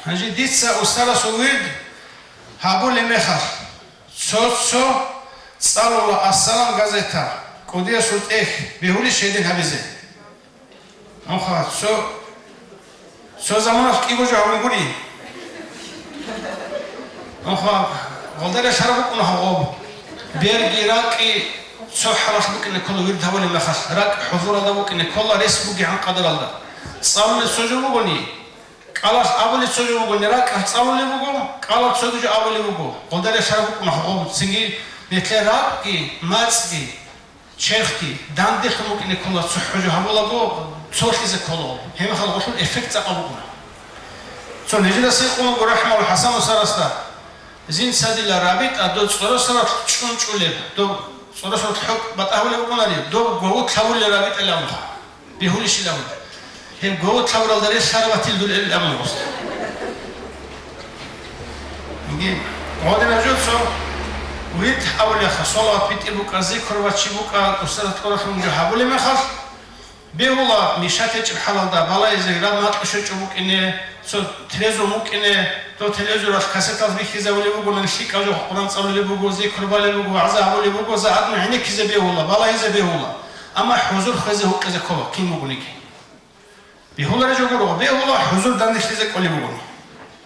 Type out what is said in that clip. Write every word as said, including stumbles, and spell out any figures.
Гьанже дица устарасул вирд гьабулеб мехалъ, цо-цо цӀалула «Ассалам» газета, кӀудиясул тӀехь, бегьулищ гьедин гьабизе? Нуха, цо, цо заманалъ кӀиго жо гьабун гури. Нуха, гъолда релълъараб букӀуна гьагъоб. Берги ракӀги цо хӀалалъ букӀине ккола вирд гьабулеб мехалъ, ракӀ хӀузуралда букӀине ккола рес бугегӀан къадаралда. ЦӀалулеб цо жо бугони, кӀалалъ абулеб цо жо бугони, ракӀалъ цӀалулеб буго, кӀалалъ цоги жо абулеб буго. Гъолда релълъараб букӀуна гьагъоб. Цинги нилъер ракӀги, мацӀги, черхги данделъун букӀине ккола цо хӀужу гьабулаго, цолъизе ккола. Гьеб мехалъ гъолъул эффект цӀакъаб букӀуна. Цо нижеда сикъун вуго рахӀмал ХӀасан устарасда, жинца дила рабитӀа дов цӀоросаралъ чӀунчӀулеб, дов цӀоросаралъ хӀукъ батӀагьулеб букӀунареб, дов гов лъавулел рабитӀали абуха. Бегьулищилан. Гьеб гов лъавуралда релълъараб батил дул гӀелил абун гъоста. Гьанги гъодинаб жо цо вирд гьабулеха, салават битӀи букӀа, зикр бачи букӀа, устарас тӀоралъун жо гьабулеб мехалъ, бегьула мишат гьечӀеб хӀалалда, балагьизе раб макьу щочӀо букӀине, цо трезво букӀине, дов телевизоралъ кассеталъ бихьизабулеб буго, нилъ лъикӀаб жо Къуран цӀалулеб буго, зикр балеб буго, вагӀза гьабулеб буго, загьадну гӀенеккизе бегьула, балагьизе бегьула. Амма хӀузур хвезе гьукъизе ккола, кин бугониги. Бегьулареб жо гуро, бегьула, хӀузур данделъизе кколеб бугони.